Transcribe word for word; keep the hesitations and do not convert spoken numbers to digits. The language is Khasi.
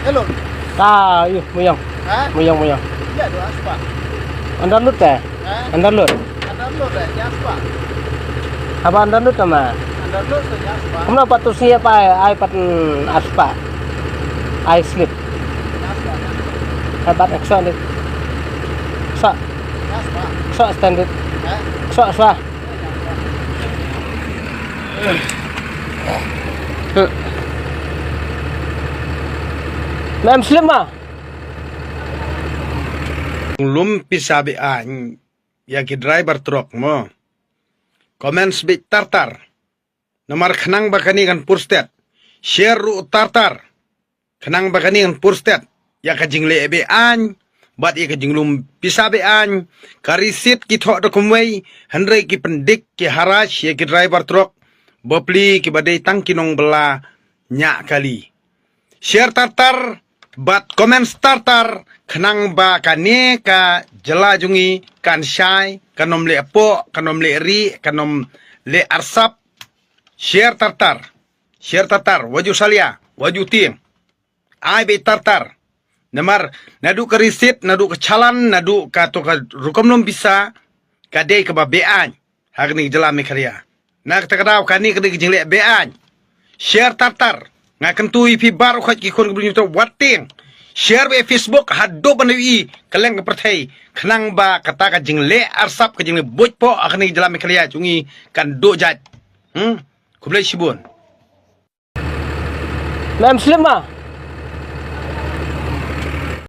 Hello. Ah, yu, muyong. Ha? Muyong, muyong. Iya, dua aspa. Anda lut eh? Ha? Anda lut. Anda lut eh, ya aspa. Apa anda lut sama? Anda lut tu ya aspa. Kamu dapat tu siap ai, ai pat, mm, aspa. Ai slip. Ya aspa, ya aspa. Ai pat action ni. Sa. Ya aspa. Sa standard. Ha? Sa, sa. Mem slim ma. Lum pisa be aiñ ïa ki driver truck mo. Comments beit tar tar. Namar khnang ba kane kan pur stet. Share ruh tar tar. Khnang ba kane kan pur stet ïa ka jingleh be aiñ bad ïa ka jinglum pisa be aiñ. Ka receipt ki thoh da kumwei, hynrei ki pyndik ki harass ïa ki driver truck bapli kiba dei tang ki nongbylla ñiah kali. Share tar tar bad comments tar tar khnang ba kane ka jylla jong ngi kan shai, kan ym leh poh, kan ym leh rieh, kan ym leh arsap. Share tar tar. Share tar tar, wat ju salia, wat ju tieng. Ai beit tar tar. Namar naduh ka receipt, naduh ka challan, naduh kato ka rukom lum pisa, ka dei kaba be aiñ ha kane ka jylla Meghalaya. Na kata ka daw kane ka dei ka jingleh be aiñ. Share tar tar. Nga kyntu ïa phi baroh khoit ki khun ki briew ngi to wat tieng. Share beit Facebook haduh ban ïohi kylleng ka pyrthei. Khnang ba kata ka jingleh arsap, ka jingleh buit poh ha kane ka jylla Meghalaya jong ngi kan duh jait. Hmm? Khublei shibun. Mem slim ma.